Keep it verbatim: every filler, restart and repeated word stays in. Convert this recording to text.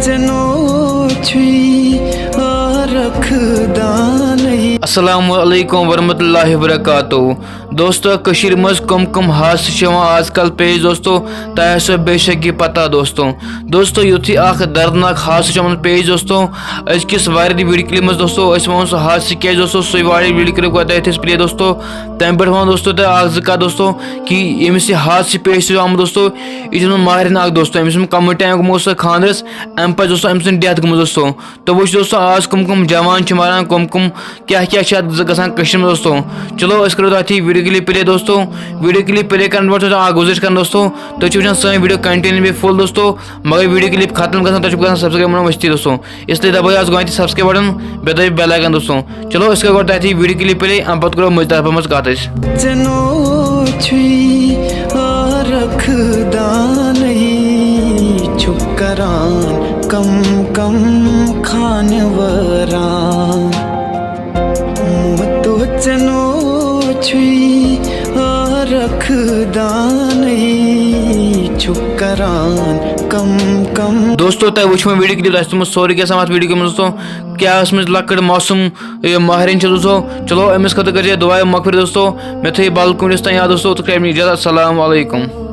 ژےٚ نوٚو چھُے آرکھ دانٕے۔ السلام علیکم ورحمۃ اللہ وبرکاتہ۔ دوستو، کٔشیٖرِ منٛز کم کم حادثہٕ چھِ یِوان آز کل پیش دوستو، تۄہہِ آسیو بے شک یہِ پتہ دوستو۔ دوستو، یُتھُے اکھ دردناک حادثہٕ چھُ یِوان پیش دوستو، أزکِس وارِ ویڈیو کلپ منٛز دوستو، أسۍ وَنو سُہ حادثہٕ کیٛاہ چھُ دوستو، سُے وارِ ویڈیو کلپ گۄڈٕ تۄہہِ أتھۍ أسۍ پلے دوستو۔ تَمہِ پٮ۪ٹھ وَنو دوستو تۄہہِ اکھ زٕ کَتھ دوستو، کہِ ییٚمِس یہِ حادثہٕ پیش چھُ آمُت دوستو، یہِ چھِ یِمن ماہرِنۍ اکھ دوستو، أمِس یِم کمٕے ٹایم گوٚمُت اوس خانٛدرس، اَمہِ پتہٕ دوستو أمۍ سٕنٛز ڈیتھ گٔمٕژ دوستو۔ تو وٕچھ دوستو، آز کم کم جوان چھِ مران، کم کم کیٛاہ کیٛاہ چھِ اَتھ گژھان کٔشیٖرِ منٛز دوستو۔ چلو، أسۍ کرو تۄہہِ ویڈیو کلپ پلے دوستو۔ ویڈیو کلپ پلے کرنہٕ برونٛہہ چھُ اکھ گُزٲرِش کران دوستو، تُہۍ چھِو وٕچھان سٲنۍ ویڈیو continue بیٚیہِ full دوستو، مگر ویڈیو کلپ ختم گژھان، تۄہہِ چھُو گژھان subscribe بنُن مٔشتٕے دوستو۔ اس لیے دبٲیِو آز گۄڈٕنیتھٕے subscribe button، بیٚیہِ دبٲیِو bell icon دوستو۔ چلو، أسۍ کرو گۄڈٕ تۄہہِ ویڈیو کلپ پلے، اَمہِ پتہٕ کرو مٔنٛزۍ طرفہٕ منٛز کتھ أسۍ۔ ژےٚ نوٚو چھُے آرکھ دانٕے، چھُکھ کران کم کم خانہٕ وٲران۔ موتو ژےٚ نوٚو چھُے آرکھ دانٕے، چھُکھ کران کم کم۔ دوستو، تۄہہِ وٕچھمو ویڈیو کلپ، تۄہہِ چھُ تھوٚمُت سورُے کینٛہہ سمجھ ویڈیو کلپ منٛز دوستو۔ کیٛاہ ٲسمٕژ لۄکٕٹ معصوم یہِ ماہرِنۍ چھِ دوستو۔ چلو، أمِس خٲطرٕ کٔرزیٚو دُعایہِ مغفرت دوستو۔ مےٚ تھٲیِو بلکُنِس تام یاد دوستو، تہٕ کٔرِو مےٚ اجازت۔ السلام علیکم۔